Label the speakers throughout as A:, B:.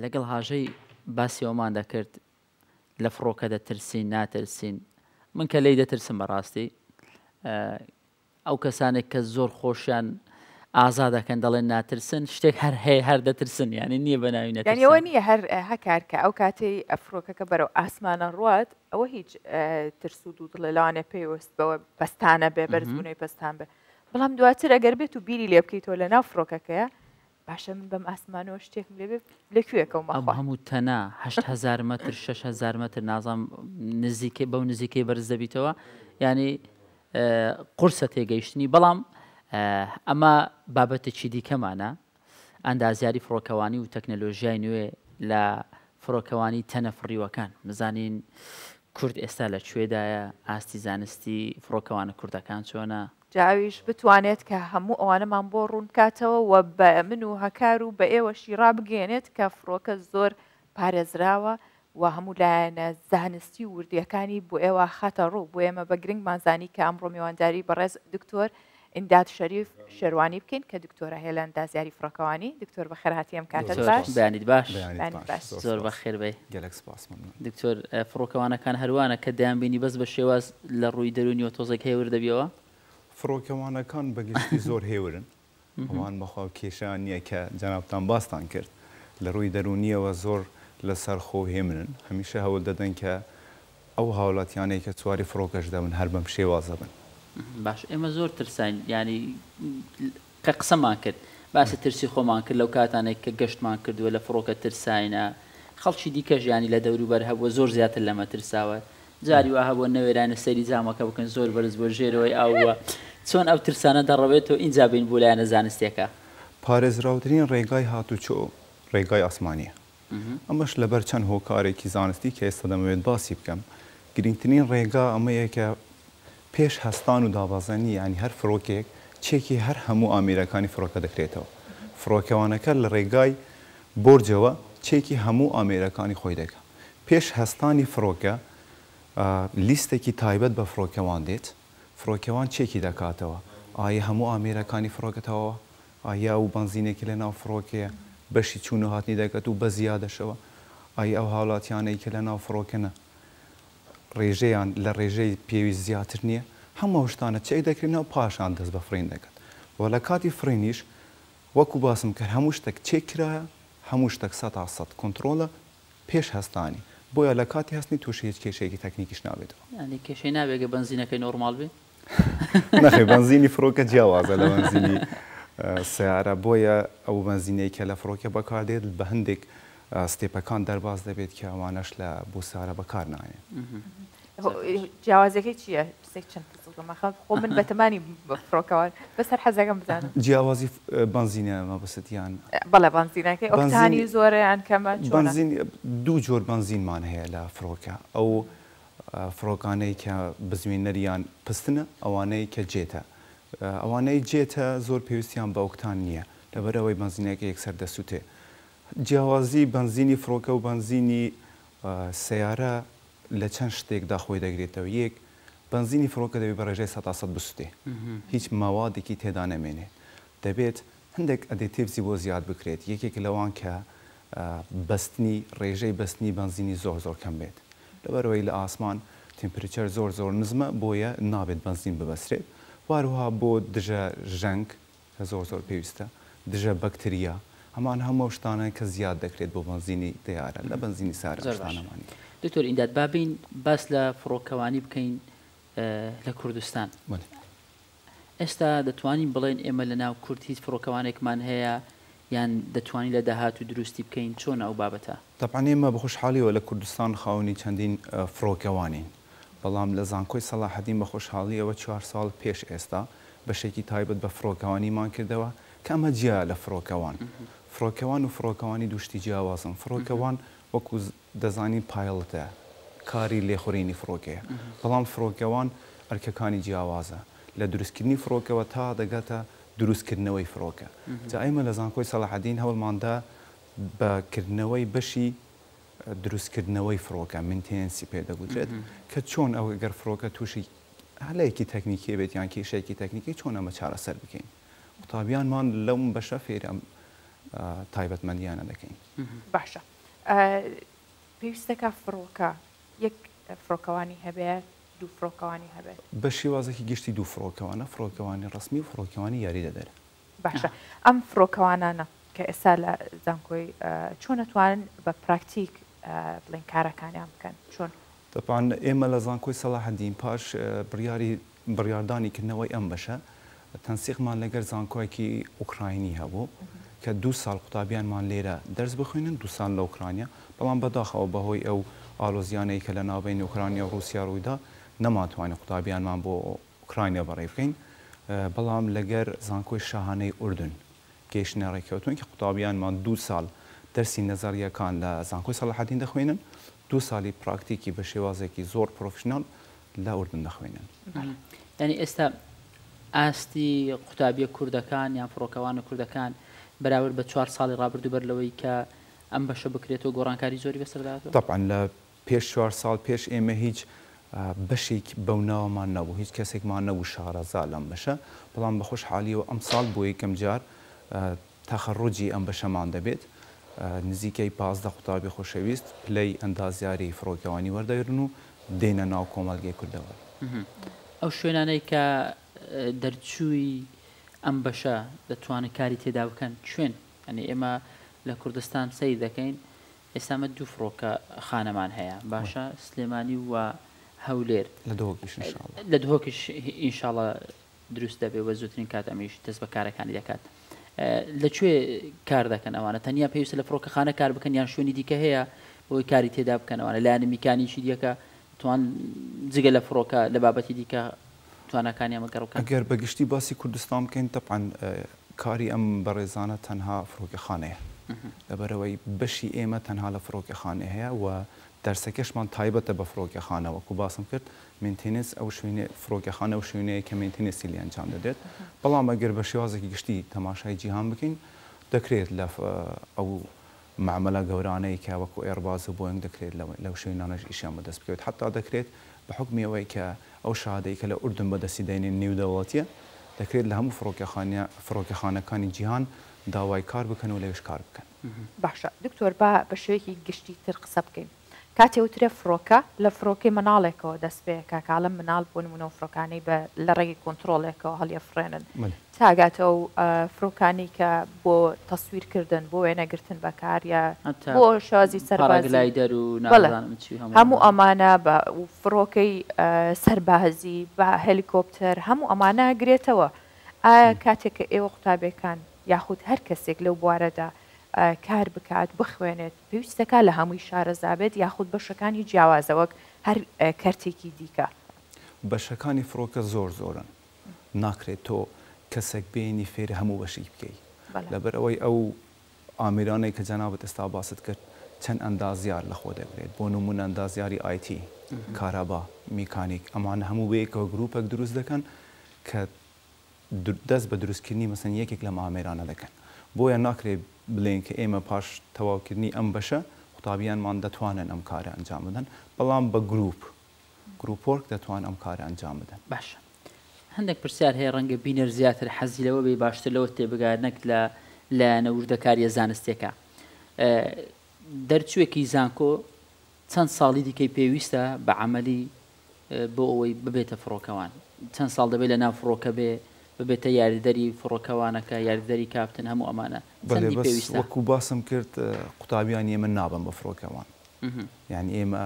A: لەگەڵ هاژەی باسی ئەومان دەکرد لە فڕۆکە دەترسین ناترسین من کە لێی دەترسم بەڕاستی ئەو کەسانێک کە زۆر خۆشیان ئازا دەکەن دەڵێن ناترسن شتێک هەر هەیە هەر دەترسن یعنی نییە بە ناوی
B: یعنی ئەوە نییە هەر هەکار کە ئەو کاتەی فڕۆکەکە بەرەو ئاسمانە ڕوات ئەوە هیچ ترس و دوودڵێ لەوانێ پەیوەست بەوە پەستانە بێ بەرزبوونەوەی پەستان بێ بەڵام دواتر ئەگەر بێت و بیری لێ بکەیتەوە لە ناو فڕۆکەکەیە باشە من بەم ئاسمانەوە شتێکم لێ بێ لە کوێ کەومە
A: ئەم
B: خوار؟
A: هەموو تەنە 8000 مەتر 6000 مەتر نازانم نزیکەی بەو نزیکەی بەرز دەبیتەوە یعنی قورسە تێگەیشتنی بەڵام ئەمە بابەتێکی دیکەمانە ئەندازیاری فڕۆکەوانی و تەکنەلۆژیای نوێ لە فڕۆکەوانی تەنە فڕیوەکان بزانین کورد ئێستا لە کوێدایە ئاستی زانستی فڕۆکەوانە کوردەکان چۆنە؟
B: جا ئەویش بتوانێت کە هەموو ئەوانەمان بۆ ڕوون بکاتەوە و بە من و هەکار و بە ئێوەشی ڕابگەیەنێت کە فڕۆکە زۆر پارێزراوە و هەموو لایەنە زانستی و وردییەکانی بۆ ئێوە خاتە ڕوو، بۆ ئێمە بە گرنگمان زانی کە ئەمڕۆ میوانداری بەڕێز دکتۆر ئیمداد شەریف شێروانی بکەین کە دکتۆرە هەیە لە ئەندازیاری فڕۆکەوانی. دکتۆر بەخێرهاتی ئەم کاتەت
A: دکتۆر
B: باش.
A: بەیانیت باش.
C: بەیانیت
B: بەیانیت
C: باش
B: باش.
C: زۆر
A: زۆر
C: سپاس.
A: بەخێر بێی.
C: گەلەک سپاس مەمنون.
A: دکتۆر فڕۆکەوانەکان هەروانە کە دەیانبینی بەس بە شێواز لە ڕووی دەروونیەوە تۆزێک هێور دەبیەوە؟
C: فڕۆکەوانەکان بە گشتی زۆر هێورن ئەوان بەخوا کێشەیان نییە کە جەنابتان باستان کرد لە ڕووی دەروونییەوە زۆر لەسەر خۆ و هێمنن هەمیشە هەول دەدەن کە ئەو هاوڵاتیانەی کە سواری فڕۆکەش دەبن هەر بەم شێوازە بن.
A: باش ئێمە زۆر ترساین یانی کە قسەمان کرد باسی ترسی خۆمان کرد لەو کاتانەی کە گەشتمان کردووە لە فڕۆکە ترساینە خەڵکی دیکەش یانی لە دەوروبەر هەبووە زۆر زیاتر لەمە ترساوە جاری وا هەبووە نەوێراینە سەیری جامەکە بکەن زۆر بەرز بووە ژێرەوەی ئاو بووە چۆن ئەو ترسانە دەڕەوێتەوە ئینجا بێین بۆ لایەنە زانستیەکە.
C: پارێزراوترین ڕێگای هاتوچۆ ڕێگای ئاسمانیە ئەمەش لەبەر چەند هۆکارێکی زانستی کە ئێستا دەمەوێت باسی بکەم گرنگترین ڕێگا ئەمەیە کە پێش هەستان و دابەزینی یانی هەر فڕۆکەیەک چێکی هەر هەموو ئامێرەکانی فڕۆکە دەکرێتەوە فڕۆکەوانەکە لە ڕێگای بۆرجەوە چێکی هەموو ئامێرەکانی خۆی دەکا پێش هەستانی فڕۆکە لیستێکی تایبەت بە فڕۆکەوان دێت، فڕۆکەوان چێکی دەکاتەوە، ئایە هەموو ئامێرەکانی فڕۆکە تەواوە؟ ئایە ئەو بەنزینەی کە لەناو فڕۆکەیە بەشی چوون و هاتنی دەکات و بە زیادەشەوە؟ ئایە ئەو هاوڵاتیانەی کە لەناو فڕۆکەنە ڕێژەیان لە ڕێژەی پێویست زیاتر نییە؟ هەموو ئەو شتانە چێک دەکرێنەوە پاشان دەست بە فڕین دەکات و لە کاتی فڕینیش وەکو باسم کرد هەموو شتێک چێک کرایە، هەموو شتێک سەتا سەد کۆنتڕۆڵە، پێش هەستانی، بۆیە لە کاتی هەستنی تووشی هیچ کێشەیەکی تەکنیکیش نابێتەوە.
A: یانی کێشەی نابێ گەر بەنزینەکەی نۆڕماڵ بێ؟
C: نەخێر بەنزینی فڕۆکە جیاوازە لە بەنزینی سەیارە، بۆیە ئەو بەنزینەی کە لە فڕۆکە بەکاردێت بە هەندێک ستێپەکان دەرباز دەبێت کە ئەوانەش لە بۆ سەیارە بەکار نایەن.
B: جیاوازیەکەی چییە؟ پرسێک چەند فزوڵم ئەخە خۆ من بەتەمانی فڕۆکەوان بەس هەر حەزەکەم بزانم.
C: جیاوازی بەنزینە مەبەست یان؟
B: بەڵێ بەنزینەکەی ئۆکتانی زۆرە یان کەمە چۆنە؟
C: بەنزین دوو جۆر بەنزینمان هەیە لە فڕۆکە ئەو فڕۆکانەی کە بزوێنەریان پستنە ئەوانەی کە جێتە ئەوانەی جێتە زۆر پێویستیان بە ئۆکتان نییە لەبەرئەوەی بەنزینەکە یەکسەر دەسوتێ جیاوازی بەنزینی فڕۆکە و بەنزینی سەیارە لە چەند شتێکدا خۆی دەگرێتەوە، یەک، بەنزینی فڕۆکە دەبێت بە ڕێژەی سەتا سەد بسوتێ، هیچ مەوادێکی تێدا نەمێنێت، دەبێت هەندێک additives ی بۆ زیاد بکرێت، یەکێک لەوان کە بەستنی ڕێژەی بەستنی بەنزینی زۆر زۆر کەم بێت، لەبەرئەوەی لە ئاسمان temperature زۆر زۆر نزمە بۆیە نابێت بەنزین ببەسترێت، وهەروەها بۆ دژە ژەنگ کە زۆر زۆر پێویستە، دژە بەکتریا، هەمان هەموو ئەو شتانەن کە زیاد دەکرێت بۆ بەنزینی تەیارە، لە بەنزینی سارە ئەم
A: زۆر باشە
C: شتانەمان نییە.
A: دکتۆر ئیمداد با بێین باس لە فڕۆکەوانی بکەین لە کوردستان.
C: بەڵێ.
A: ئێستا دەتوانین بڵێین ئێمە لە ناو کورد هیچ فڕۆکەوانێکمان هەیە یان دەتوانین لە داهاتوو دروستی بکەین چۆنە ئەو بابەتە؟
C: تەبعەن ئێمە بە خۆشحاڵیەوە لە کوردستان خاوەنی چەندین فڕۆکەوانین، بەڵام لە زانکۆی سەڵاحەدین بە خۆشحاڵیەوە چوار ساڵ پێش ئێستا بەشێکی تایبەت بە فڕۆکەوانیمان کردەوە کە ئەمە جیایە لە فڕۆکەوان. فڕۆکەوان و فڕۆکەوانی دوو شتی جیاوازن. فڕۆکەوان وەکو دەزانین pilot ە، کاری لێخوڕینی فڕۆکەیە. بەڵام فڕۆکەوان ئەرکەکانی جیاوازە. لە دروستکردنی فڕۆکەوە تا دەگاتە دروستکردنەوەی فڕۆکە. جا ئێمە لە زانکۆی سەڵاحەدین هەوڵماندا بە کردنەوەی بەشی دروستکردنەوەی فڕۆکە، maintenance ی پێ دەگوترێت، کە چۆن ئەو گەر فڕۆکە تووشی هەلەیەکی تەکنیکی بێت یان کێشەیەکی تەکنیکی چۆن ئەمە چارەسەر بکەین. قوتابیانمان لەم بەشە فێری ئەم تایبەتمەندیانە دەکەین.
B: باشە پێویستەکە فڕۆکە یەک فڕۆکەوانی هەبێت دوو فڕۆکەوانی هەبێت؟
C: بە شێوازێکی گشتی دوو فڕۆکەوانە، فڕۆکەوانی ڕەسمی و فڕۆکەوانی یاریدەدەر.
B: باشە ئەم فڕۆکەوانانە کە ئێستا لە زانکۆی چۆن ئەتوانن بە پراکتیک بڵێن کارەکانیان بکەن چۆن؟
C: تەبعەن ئێمە لە زانکۆی سەڵاحەدین پاش بڕیاری بڕیاردانی کردنەوەی ئەم بەشە تەنسیقمان لەگەر زانکۆیەکی ئۆکراینی هەبوو کە دوو ساڵ قوتابیانمان لێرە دەرس بخوێنن دوو ساڵ لە ئۆکرانیا بەڵام بەداخەوە بەهۆی ئەو ئالۆزیانەی کە لە ناوبەین ئۆکرانیا و ڕووسیا ڕوویدا نەمانتوانی قوتابیانمان بۆ ئۆکرانیا بەڕێ بکەین بەڵام لەگەر زانکۆی شاهانەی ئوردن گەیشتنە ڕێککەوتن کە قوتابیانمان دوو ساڵ دەرسی نەزەرییەکان لە زانکۆی سەڵاحەدین دەخوێنن، دوو ساڵی پراکتیکی بە شێوازێکی زۆر پرۆفیشناڵ لە ئوردن دەخوێنن.
A: یانی ئێستا ئاستی قوتابیە کوردەکان یان فڕۆکەوانە کوردەکان بەراورد بە چوار ساڵی ڕابردوو بەر لەوەی کە ئەم بەشە بکرێتەوە گۆڕانکاری زۆری بەسەردا هاتووە؟
C: تەبعەن لە پێش چوار ساڵ پێش ئێمە هیچ بەشێک بەو ناوەمان نەبوو، هیچ کەسێکمان نەبوو شارەزا لەم بەشە، بەڵام بە خۆشحاڵیەوە ئەمساڵ بۆ یەکەم جار تەخەڕوجی ئەم بەشەمان دەبێت، نزیکەی 15 قوتابی خۆشەویست پلەی ئەندازیاری فڕۆکەوانی وەردەگرن و دێنە ناو کۆمەڵگەی کوردەواری.
A: ئەو شوێنانەی کە دەرچووی ئەم بەشە دەتوانن کاری تێدا بکەن کوێن؟ یانی ئێمە لە کوردستان سەیر دەکەین ئێستا ئەمە دوو فڕۆکە خانەمان هەیە باشە سلێمانی و هەولێر.
C: لە دهۆکیش ان شاء اللە.
A: لە دهۆکیش ان شاء اللە دروست دەبێ و زووترین کات ئەمیش دەست بە کارەکانی دەکات. لە کوێ کار دەکەن ئەوانە؟ تەنیا پێویستە لە فڕۆکەخانە کار بکەن یان شوێنی دیکە هەیە بۆی کاری تێدا بکەن ئەوانە لایەنە میکانیکی دیەکە توان جگە لە فڕۆکە لە بابەتی دیکە تواناکانیان بەگەڕ بکەن؟
C: ئەگەر بە گشتی باسی کوردستان بکەین تەبعەن کاری ئەم بەڕێزانە تەنها فڕۆکەخانەیە لەبەرئەوەی بەشی ئێمە تەنها لە فڕۆکەخانە هەیە و دەرسەکەشمان تایبەتە بە فڕۆکەخانە وەکو باسم کرد maintenance ئەو شوێنێ فڕۆکەخانە ئەو شوێنەیە کە maintenance ی لێ ئەنجام دەدرێت بەڵام ئەگەر بە شێوازێکی گشتی تەماشای جیهان بکەین دەکرێت لە ئەو مەعمەلە گەورانەی کە وەکو ئێڕباز و بۆینگ دەکرێت لەو شوێنانەش ئیشیان بەدەست بکەوێت حەتا دەکرێت بە حوکمی ئەوەی کە ئەو شەهادەی کە لە ئوردن بەدەستی دەینێن نیودەوڵەتیە دەکرێت لە هەموو فڕۆکەخانەکانی جیهان داوای کار بکەن و لەوێش کار بکەن.
B: باشە دکتۆر با بە شێوەیەکی گشتی تر قسە بکەین کاتێ وترێ فڕۆکە لە فڕۆکەی مناڵێکەوە دەست پێ ئەکا کە ئەڵێم مناڵ بۆ نمونە ئەو فڕۆکانەی بە لە ڕێگەی کۆنتڕۆڵێکەوە هەڵیەفڕێنن تا ئەگاتە ئەو فڕۆکانەی کە بۆ تەسویر کردن بۆ وێنەگرتن بەکار یا بۆ شێوازی سەربازی
A: پاراگلایدەر و
B: بەڵێ
A: نازانم چی هەموو
B: هەموو ئەمانە بە فڕۆکەی سەربازی بە هەلیکۆپتەر هەموو ئەمانە ئەگرێتەوە ئایا کاتێک کە ئێوە قوتابیەکان یاخود هەر کەسێک لەو بوارەدا کار بکات بخوێنێت پێویستەکا لە هەمووی شارەزا بێت یاخود بەشەکانی جیاوازە وەک هەر کەرتێکی دیکە؟
C: بەشەکانی فڕۆکە زۆر زۆرن ناکرێت تۆ کەسێک بێنی فێری هەموو بەشێک بکەی لەبەر ئەوەی ئەو ئامێرانەی کە جەنابت ئێستا باست کرد چەند ئەندازیار لەخۆ دەگرێت بۆ نمونە ئەندازیاری IT کارەبا میکانیک ئەمانە هەموو بەیەکەوە گروپێک دروست دەکەن کە دەست بە دروستکردنی مەسەن یەکێک لەم ئامێرانە دەکەن. بۆیە ناکرێت بلێین کە ئێمە پاش تەواوکردنی ئەم بەشە قوتابیانمان دەتوانن ئەم کارە ئەنجام بدەن، بەڵام بە گروپ، group work دەتوان ئەم کارە ئەنجام بدەن.
A: باشە هەندێک پرسیار هەیە ڕەنگە بینەر زیاتر حەزی لەوە بێ باشتر لەوە تێبگات نەک لە لایەنە وردەکاریە زانستیەکە. دەرچووێکی زانکۆ چەند ساڵی دیکەی پێویستە بە عەمەلی بۆ ئەوەی ببێتە فڕۆکەوان؟ چەند ساڵ دەبێت لە ناو فڕۆکە بێ، ببێتە یاریدەری فڕۆکەوانەکە، یاریدەری کاپتن، هەموو ئەمانە
C: بەلێ
A: چەندی
C: بەس
A: پێویستە؟
C: وەکو باسم کرد قوتابیانی ئێمە نابن بە فڕۆکەوان یانی ئێمە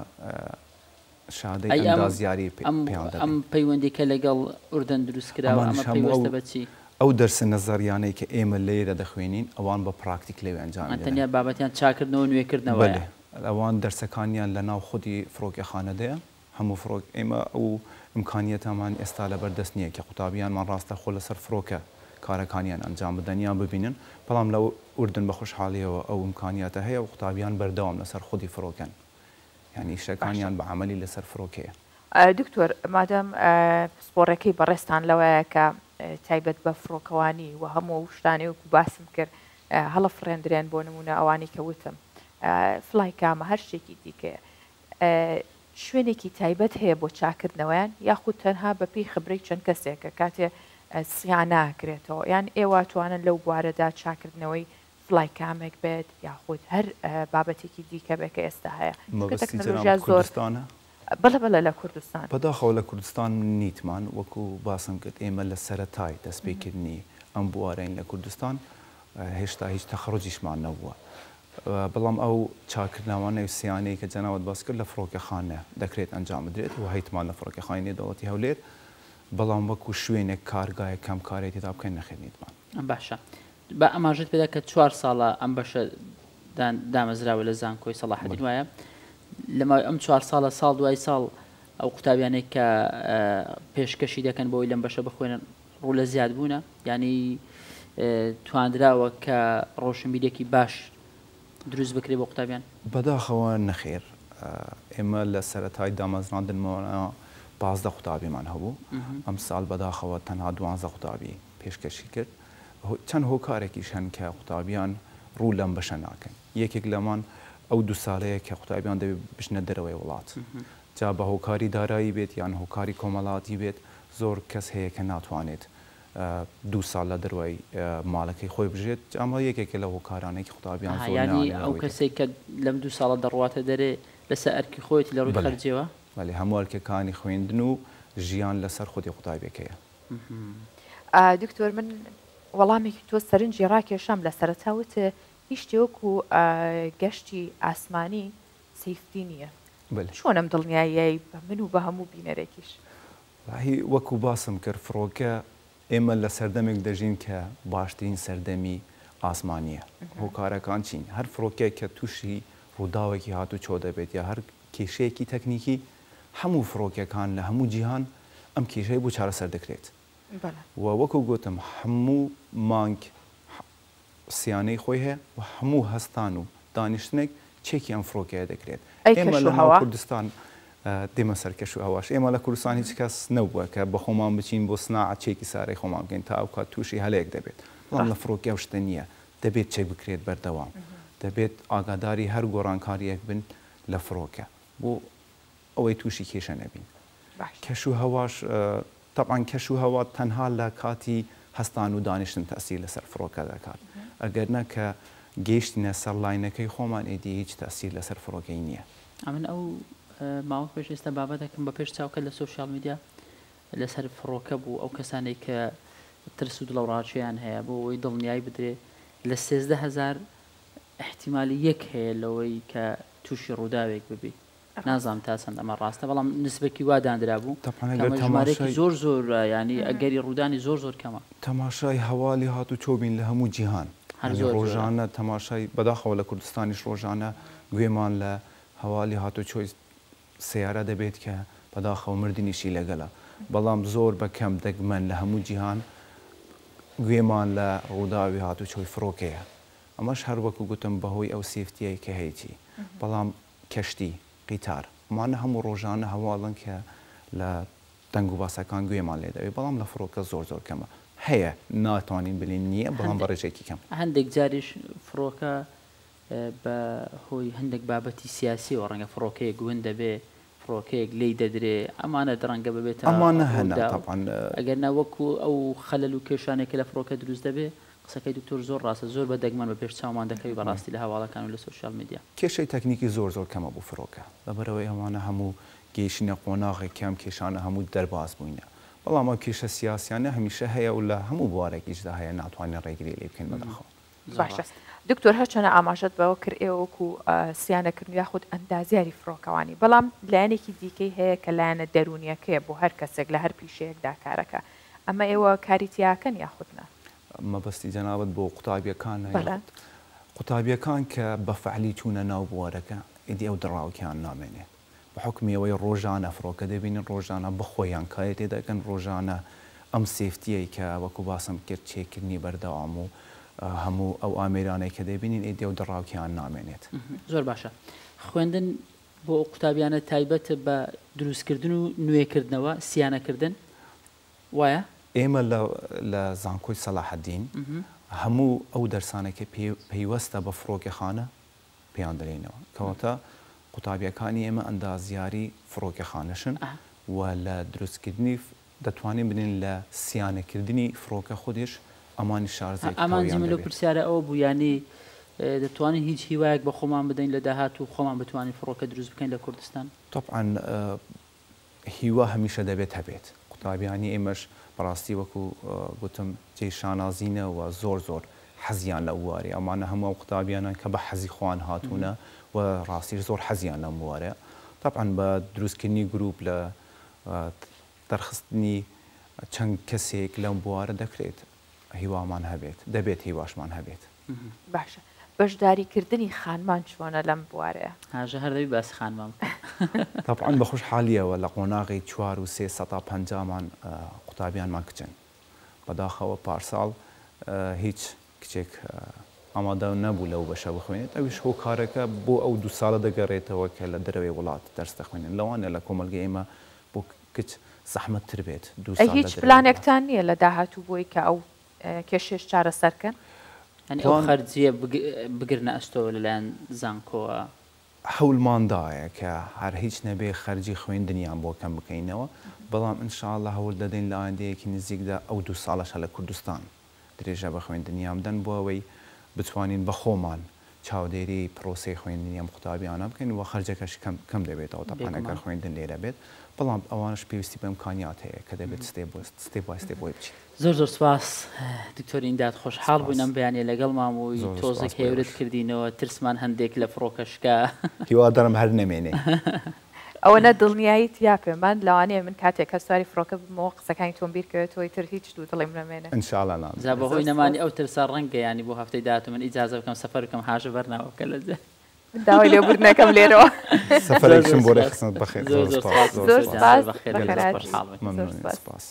C: شەهادەی
A: ئەی ئەم
C: ئەندازیاری
A: ئەم
C: پێیان
A: ئەم
C: دەدەین.
A: پەیوەندی کە لەگەڵ ئوردن دروست کراوە
C: ئەمانیش
A: ئەمە
C: هەموو ئەو
A: پەیوەستە بە چی؟
C: ئەو دەرسە نەزەریانەی کە ئێمە لێرە دەخوێنین ئەوان بە پراکتیک لەوێ ئەنجامی دەدەن.
A: تەنیا بابەتیان چاکردنەوە و نوێکردنەوەیە.
C: بەلێ ئەوان دەرسەکانیان لە ناو خودی فڕۆکەخانەدەیە هەموو فڕۆک ئێمە ئەو ئیمکانیەتەمان ئێستا لەبەر دەست نییە کە قوتابیانمان ڕاستەخۆ لەسەر فڕۆکە کارەکانیان ئەنجام بدەن یان ببینن، بەڵام لە ئوردن بە خۆشحاڵیەوە ئەو ئیمکانیاتە هەیە و قوتابیان بەردەوام لەسەر خودی فڕۆکەن یانی
B: باشە.
C: ئیشەکانیان بە عەمەلی لەسەر فڕۆکەیە.
B: دکتۆر مادام پسپۆڕەکەی بەڕێزتان لەوەیە کە تایبەت بە فڕۆکەوانی و هەموو ئەو شتانەی وەکو باسم کرد هەڵەفڕێندرێن بۆ نمونە ئەوانەی کە وتم فلای کامە هەر شتێکی دیکەیە شوێنێکی تایبەت هەیە بۆ چاکردنەوەیان یاخود تەنها بە پێی خبرەی چەند کەسێکە کاتێ سیانە ئەکرێتەوە یان ئێوە ئەتوانن لەو بوارەدا چاکردنەوەی. flycam ێک بێت یاخود هەر بابەتێکی دیکە بێت کە ئێستا هەیە چونکە
C: مەبەستی
B: تەکنەلۆژیا
C: جەنابت
B: زۆر
C: کوردستانە؟
B: بەڵێ بەڵێ لە کوردستان.
C: بەداخەوە لە کوردستان نیتمان، وەکو باسم کرد ئێمە لە سەرەتای دەستپێکردنی ئەم بوارەین لە کوردستان، هێشتا هیچ تەخەڕوجیشمان نەبووە، بەڵام ئەو چاککردنەوانەی و سیانەی کە جەنابت باس کرد لە فڕۆکەخانە دەکرێت ئەنجام بدرێت و هەیتمان لە فڕۆکەخانی نێودەوڵەتی هەولێر، بەڵام وەکو شوێنێک کارگایەک کە ئەم کارەی تێدا بکەین نەخێر نیتمان.
A: باشە با ئاماژەت پێدا کە چوار ساڵە ئەم بەشە دامەزراوە لە زانکۆی سەڵاحەدین وایە لە ماوەی ئەم چوار ساڵە ساڵ دوای ساڵ ئەو قوتابیانەی کە پێشکەشی دەکەن بۆی لەم بەشە بخوێنن ڕوو لە زیاد بوونە یعنی تواندراوە کە ڕۆشنبیرێکی باش دروست بکرێ بۆ قوتابیان؟
C: بەداخەوە نەخێر ئێمە لە سەرەتای دامەزراندنمانەوە 15 قوتابیمان هەبوو ئەمساڵ بەداخەوە تەنها دوانزە قوتابی پێشکەشی کرد چەند هۆکارێکیش هەن کە قوتابیان ڕوو لەم بەشە ناکەن یەکێک لەمان ئەو دوو سالەیە کە قوتابیان دەبێت بچنە دەرەوەی وڵات جا بە هۆکاری دارایی بێت یان هۆکاری کۆمەڵاتی بێت زۆر کەس هەیە کە ناتوانێت دوو ساڵ لە دەروای ماڵەکەی خۆی بژێت ئەمە یەکێکە لە هۆکارانەی کە قوتابیان زۆر
A: یانی ئەو کەسێک کە لەم دوو ساڵە دەڕواتە دەرێ لەسەر ئەرکی خۆیەتی لە ڕووی خەرجیەوە؟
C: بەلێ هەموو ئەرکەکانی خوێندن و ژیان لەسەر خودی قوتابیەکەیە.
B: دکتۆر من وەڵامێکی تۆ سەرنجی ڕاکێشام لە سەرەتا وت هیچ شتێ وەکو گەشتی ئاسمانی safety نییە چۆن ئەم دڵنیاییەی بە من و بە هەموو بینەرێکیش؟
C: وەڵاهی وەکو باسم کرد فڕۆکە ئێمە لە سەردەمێک دەژین کە باشترین سەردەمی ئاسمانییە هۆکارەکان چین هەر فڕۆکەیەک کە تووشی ڕووداوێکی هاتوچۆ دەبێت یا هەر کێشەیەکی تەکنیکی هەموو فڕۆکەکان لە هەموو جیهان ئەم کێشەی بۆ چارەسەر دەکرێت و وەکو گوتم هەموو مانگ سیانەی خۆی هەیە و هەموو هەستان و دانیشتنێک چێکی ئەم فڕۆکەیە دەکرێت.
B: ئەی
C: ئێمە
B: کەش و
C: لە ناو
B: هەوا؟
C: کوردستان دێمە سەر کەش و هەواش. ئێمە لە کوردستان هیچ کەس نەبووە کە بە خۆمان بچین بۆ سناعە چێکی سارەی خۆمان بکەین تا ئەو کات تووشی هەلەیەک دەبێت. بەڵام لە
B: ڕاستە.
C: فڕۆکە ئەو شتە نییە. دەبێت چێک بکرێت بەردەوام. دەبێت ئاگاداری هەر گۆڕانکارییەک بن لە فڕۆکە بۆ ئەوەی تووشی کێشە نەبین.
B: باش.
C: کەش و هەواش تەبعەن کەش و هەوا تەنها لە کاتی هەستان و دانیشتن تەئسیر لەسەر فڕۆکە دەکات ئەگەر نا کە گەیشتینە سەر line ەکەی خۆمان ئیدی هیچ تەئسیر لەسەر فڕۆکەی نییە.
A: ئەمن ئەو ماوە پێش ئێستا بابەتەکم بە پێش چاو کە لە social media لەسەر فڕۆکە بوو ئەو کەسانەی کە ترس و دڵەوڕاکێیان هەیە بۆ ئەوەی دڵنیایی بدرێ لە 13 هەزار ئیحتیمالی یەک هەیە لەوەی کە تووشی ڕووداوێک ببی. نازانم تا چەند ئەمە ڕاستە بەڵام نسبەکی وا دانرابوو
C: تەبعەن
A: کە
C: ئەگەر
A: ئەمە ژمارەیەکی
C: تەماشای
A: زۆر زۆرە یانی ئەگەری ڕوودانی زۆر زۆر کەمە.
C: تەماشای هەوالی هاتوچۆ بین لە هەموو جیهان
A: هەر
C: یانی
A: زۆر زۆرە.
C: ڕۆژانە تەماشای بەداخەوە لە کوردستانیش ڕۆژانە گوێمان لە هەوالی هاتوچۆی سەیارە دەبێت کە بەداخەوە مردنیشی لەگەلە بەڵام زۆر بە کەم دەگمەن لە هەموو جیهان گوێمان لە ڕووداوی هاتوچۆی فڕۆکەیە ئەمەش هەر وەکو گوتم بەهۆی ئەو safety یەی کە هەیەتی بەڵام کەشتی، قیتار، ئەمانە هەموو ڕۆژانە هەواڵن کە لە دەنگ و باسەکان گوێمان لێ دەبێت، بەڵام لە فڕۆکە زۆر زۆر کەمە. هەیە، ناتوانین بلێین نییە، بەڵام بە ڕێژەیەکی کەم.
A: هەندێک جاریش فڕۆکە بە هۆی هەندێک بابەتی سیاسیەوە ڕەنگە فڕۆکەیەک ون دەبێ، فڕۆکەیەک لێی دەدرێ، ئەمانە ڕەنگە ببێتە
C: ئەمانە هەنە
A: ڕووداو.
C: تەبعەن.
A: ئەگەر نا وەکو ئەو خەلەل و کێشانەی کە لە فڕۆکە دروست دەبێ، قسەکەی دکتۆر زۆر ڕاستە زۆر بە دەگمەن بە پێش چاومان دەکەوی بەڕاستی لە هەواڵەکان و لە social media.
C: کێشەی تەکنیکی زۆر زۆر کەمە بۆ فرۆکە لەبەرئەوەی ئەوانە هەموو گەیشتینە قۆناغێک کە ئەم کێشانە هەموو دەرباز بووینە بەڵام ئەو کێشە سیاسیانە هەمیشە هەیە و لە هەموو بوارێکیشدا هەیە ناتوانین ڕێگری لێ بکەین بەداخەوە.
A: زۆر
B: باشە
A: ڕاستە.
B: دکتۆر هەرچەنە ئاماژەت بەوە کرد ئێوە وەکو سیانەکردن یاخود ئەندازیاری فڕۆکەوانی بەڵام لایەنێکی دیکەی هەیە کە لایەنە دەروونیەکەیە بۆ هەر کەسێک لە هەر پیشەیەکدا کارەکە ئەمە ئێوە کاری تیاکەن یاخود نا؟
C: مەبەستی جەنابت بۆ قوتابیەکانە
B: بەڵێ.
C: یاخود قوتابیەکان کە بە فەعلی چوونە ناو بوارەکە ئیدی ئەو دڕاوکیان نامێنێ بە حوکمی ئەوەی ڕۆژانە فڕۆکە دەبینن ڕۆژانە بەخۆیان کاری تێ دەکەن ڕۆژانە ئەم safety یەی کە وەکو باسم کرد چێکردنی بەردەوام و هەموو ئەو ئامێرانەی کە دەبینین ئیدی ئەو دڕاوکیان نامێنێت.
A: زۆر باشە خوێندن بۆ ئەو قوتابیانە تایبەتە بە دروستکردن و نوێکردنەوە سیانەکردن وایە؟
C: ئێمە لە لە زانکۆی سەلاحەدین هەموو ئەو دەرسانەی کە پەیوەستە بە فڕۆکەخانە پێیان دەلێینەوە. کەواتە قوتابیەکانی ئێمە ئەندازیاری فڕۆکەخانەشن و لە دروستکردنی دەتوانین بلێین لە سیانەکردنی فڕۆکە خودیش. ئەمانیش شارەزایەکی
A: ئامانجی
C: تەواویان
A: من لەو
C: دەبێت.
A: پرسیارە ئەوە بوو یانی دەتوانین هیچ هیوایەک بە خۆمان بدەین لە داهاتوو خۆمان بتوانین فڕۆکە دروست بکەین لە کوردستان؟
C: تەبعەن هیوا هەمیشە دەبێت هەبێت. قوتابیانی ئێمەش بەڕاستی وەکو گوتم جێی شانازینە و زۆر زۆر حەزیان لەو بوارەیە. ئەمانە هەموو ئەو قوتابیانەن کە بە حەزی خۆیان هاتوونە و ڕاستیش زۆر حەزیان لەم بوارەیە. تەبعەن بە دروستکردنی گروپ لە دەرخستنی چەند کەسێک لەم بوارە دەکرێت هیوامان هەبێت، دەبێت هیواشمان هەبێت.
B: باشە بەشداری کردنی خانمان چۆنە لەم بوارەیا؟
A: هاژە هەر دەبی باسی خانمان بکەم.
C: تەبعەن بە خوشحالیەوە لە قۆناغی چوار و سێ سەتا پەنجامان قوتابیانمان کچن. بەداخەوە پارساڵ هیچ کچێک ئامادە نەبوو لەو بەشە بخوێنێت، ئەویش هۆکارەکە بۆ ئەو دوو ساڵە دەگەرێتەوە کە لە دەرەوەی وڵات دەرس دەخوێنن، لەوانەیە لە کۆمەڵگەی ئێمە بۆ کچ زەحمەتتر بێت دوو
B: ئەی
C: ساڵ لە
B: هیچ
C: دەرەوەی وڵات.
B: پلانێکتان نییە لە داهاتوو بۆی کە ئەو کێشەیەش چارەسەر کەن؟
A: یانی ئەو خەرجییە بگرنە ئەستۆ لەلایەن زانکۆوە؟
C: هەولمان دایە کە هەر هیچ نەبێ خەرجی خوێندنیان بۆ کەم بکەینەوە، بەڵام ان شاء اللە هەول دەدەین لە ئایندەیەکی نزیکدا ئەو دوو ساڵەش هەر لە کوردستان درێژە بە خوێندنیان بدەن بۆ ئەوەی بتوانین بە خۆمان چاودێری پرۆسەی خوێندنی ئەم قوتابیانە بکەین و خەرجەکەش کەم کەم دەبێتەوە تەبعەن ئەگەر
A: بێگومان.
C: خوێندن لێرە بێت بەڵام ئەوانەش پێویستی بە ئیمکانیات هەیە کە دەبێت step بۆ step by step بۆی بچین.
A: زۆر زۆر سپاس دکتۆر ئیمداد خۆشحاڵ بووین
C: سپاس.
A: ئەم بەیانیە لەگەڵمان بووی
C: زۆر زۆر
A: تۆزێک
C: سپاس بۆ
A: هێورت
C: ئێوەش.
A: کردینەوە ترسمان هەندێک لە فڕۆکە شکا.
C: هیوادارم هەر نەمێنێ.
B: ئەوەنە دڵنیایی تیا پێمان لەوانەیە من کاتێک کە سواری فڕۆکە ببمەوە قسەکانی تۆم بیر کەوێتەوە ئیتر هیچ دوودڵیم نەمێنێ.
C: ان شاء اللە نامێنێ.
A: جا
B: زۆر
A: بەهۆی
B: سپاس.
A: نەمانی ئەو ترسە ڕەنگە یانی بۆ هەفتەی داهاتوو من ئیجازە بکەم سەفەر بکەم هاژە بەرنامە بکە لە جێ.
B: من داوای لێبوردن ئەکەم لێرەوە.
A: زۆر زۆر
C: سەفەرێکشم بۆ
A: سپاس
C: ڕێکخستنت بەخێر
A: زۆر
C: زۆر
A: زۆر
C: سپاس
A: سپاس
C: زۆر
B: زۆر
A: دکتۆر گیان
C: سپاس
A: زۆر
B: سپاس
A: بەخێر بێی
B: بەخێرهاتی
A: خۆشحاڵ بووین.
B: زۆر
C: مەمنونین
B: سپاس.
C: سپاس.